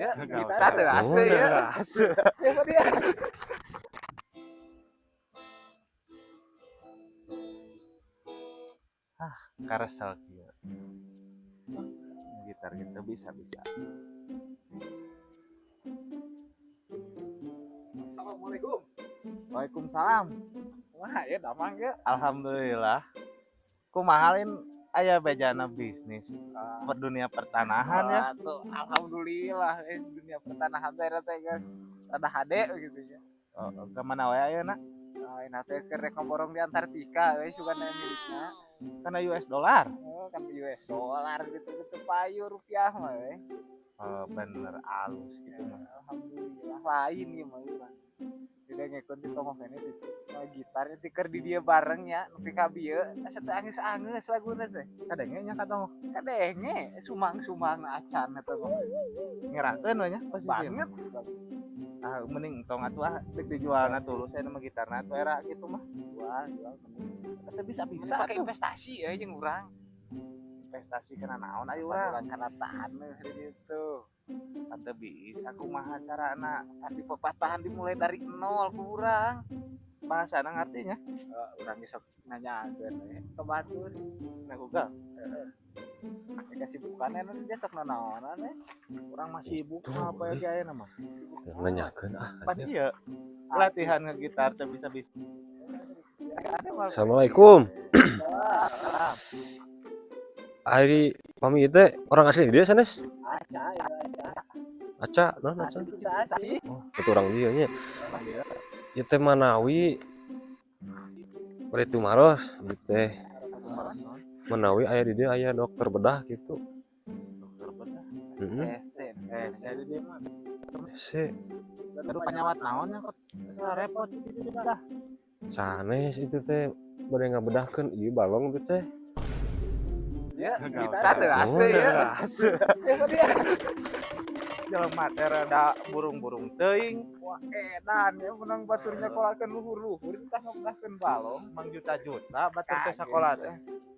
Ya, gitar teu ase ya. Ase. Ya. Ah, karesel kieu. Gitar gitu bisa-bisa. Assalamualaikum. Waalaikumsalam. Wah, ya damang ya. Alhamdulillah. Kumaha lain aya bejana bisnis dunia pertanahan ya. Tuh, alhamdulillah dunia pertanahan teh teh guys. Rada hade gitu ya. Oh, ke mana wae ayeuna? Ayeuna teh keur rek ngoborong di Antartika we sugan milikna. Kana US dollar. Oh, kan US dollar gitu-gitu payu rupiah mah we. Oh, bener alus gitu mah. Alhamdulillah lain ieu mah urang. Tidak ngikut di tonggoh ini gitu. Nah, gitar itu keur di dia bareng ya, nepi ka bieu asa teh angeus-angeus laguna teh. Kadenge nya ka tonggoh. Kadenge sumang-sumang acan eta mah. Ngerakeun we nya posisi banget. Ah, mending tong atuh ah deuk dijualna tulus aya mah gitarna atuh era kitu mah. Jual, jual mending. Eta bisa-bisa pakai investasi ya jeung urang. Investasi kana naon ayo urang? Kana taneuh di ditu. Teu bisa kumaha carana, tapi pepatahan dimulai dari nol kurang. Bahasana ngartinya? Urang ge sok nanyakeun we ka batur. Na Google. Heeh. Kasibukan anu dia sok nanaonan we. Urang mah sibuk apa ya ayeuna mah. Nanyakeun ah. Pan ieu latihan ngegitar teu bisa-bisa. Assalamualaikum. Ari pami ieu teh orang asli dieu sanes? Aca ya, Aca, naon aca? Aca. Oh, itu orang dieu nya. Ieu teh manawi bari tumaros ieu teh. Manawi aya di dieu aya dokter bedah gitu. Dokter bedah. Heeh. Hese di dieu mah. Hese. Aduh panyawat naon nya kok repot gitu dah. Sanes itu teh bade ngabedahkeun ieu balong itu teh. Ya, gitar teu ase ya. Ase. Jelema teh rada burung-burung teuing. Wah, edan ya menang batur nyakolakeun luhur-luhur tah ngabedahkeun balong. Mang juta-juta batur teh sakola teh.